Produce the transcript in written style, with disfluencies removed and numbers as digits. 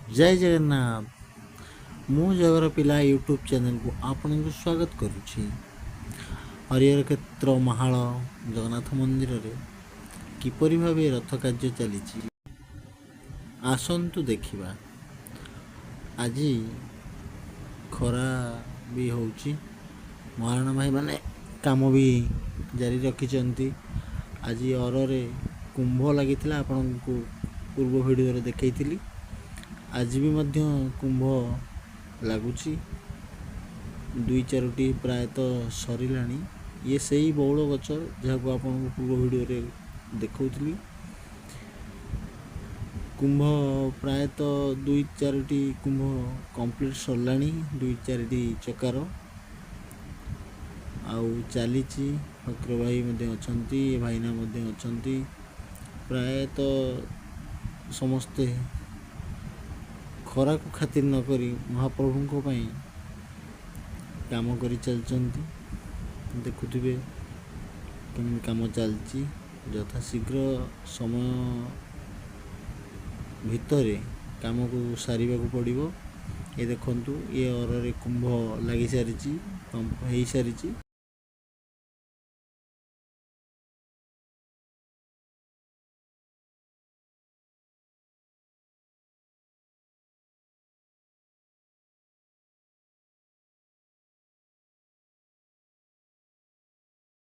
ଜୟ ଜଗନ୍ନାଥ। ମୁଁ ଜଗର ପିଲା ୟୁଟ୍ୟୁବ୍ ଚ୍ୟାନେଲକୁ ଆପଣଙ୍କୁ ସ୍ୱାଗତ କରୁଛି। ହରିହର କ୍ଷେତ୍ର ମାହାଳ ଜଗନ୍ନାଥ ମନ୍ଦିରରେ କିପରି ଭାବେ ରଥ କାର୍ଯ୍ୟ ଚାଲିଛି, ଆସନ୍ତୁ ଦେଖିବା। ଆଜି ଖରା ବି ହେଉଛି। ମହାରଣା ଭାଇମାନେ କାମ ବି ଜାରି ରଖିଛନ୍ତି। ଆଜି ଅରରେ କୁମ୍ଭ ଲାଗିଥିଲା, ଆପଣଙ୍କୁ ପୂର୍ବ ଭିଡ଼ିଓରେ ଦେଖାଇଥିଲି। ଆଜି ବି ମଧ୍ୟ କୁମ୍ଭ ଲାଗୁଛି, ଦୁଇ ଚାରୋଟି ପ୍ରାୟତଃ ସରିଲାଣି। ଇଏ ସେଇ ବଉଳ ଗଛ, ଯାହାକୁ ଆପଣଙ୍କୁ ପୂର୍ବ ଭିଡ଼ିଓରେ ଦେଖାଉଥିଲି। କୁମ୍ଭ ପ୍ରାୟତଃ ଦୁଇ ଚାରୋଟି କୁମ୍ଭ କମ୍ପ୍ଲିଟ୍ ସରିଲାଣି, ଦୁଇ ଚାରିଟି ଚକାର ଆଉ ଚାଲିଛି। ଫକୀର ଭାଇ ମଧ୍ୟ ଅଛନ୍ତି, ଭାଇନା ମଧ୍ୟ ଅଛନ୍ତି। ପ୍ରାୟତଃ ସମସ୍ତେ ଖରାକୁ ଖାତିର ନ କରି ମହାପ୍ରଭୁଙ୍କ ପାଇଁ କାମ କରି ଚାଲିଛନ୍ତି। ଦେଖୁଥିବେ କେମିତି କାମ ଚାଲିଛି। ଯଥାଶୀଘ୍ର ସମୟ ଭିତରେ କାମକୁ ସାରିବାକୁ ପଡ଼ିବ। ଏ ଦେଖନ୍ତୁ, ଏ ଅରରେ କୁମ୍ଭ ଲାଗିସାରିଛି, ହେଇସାରିଛି।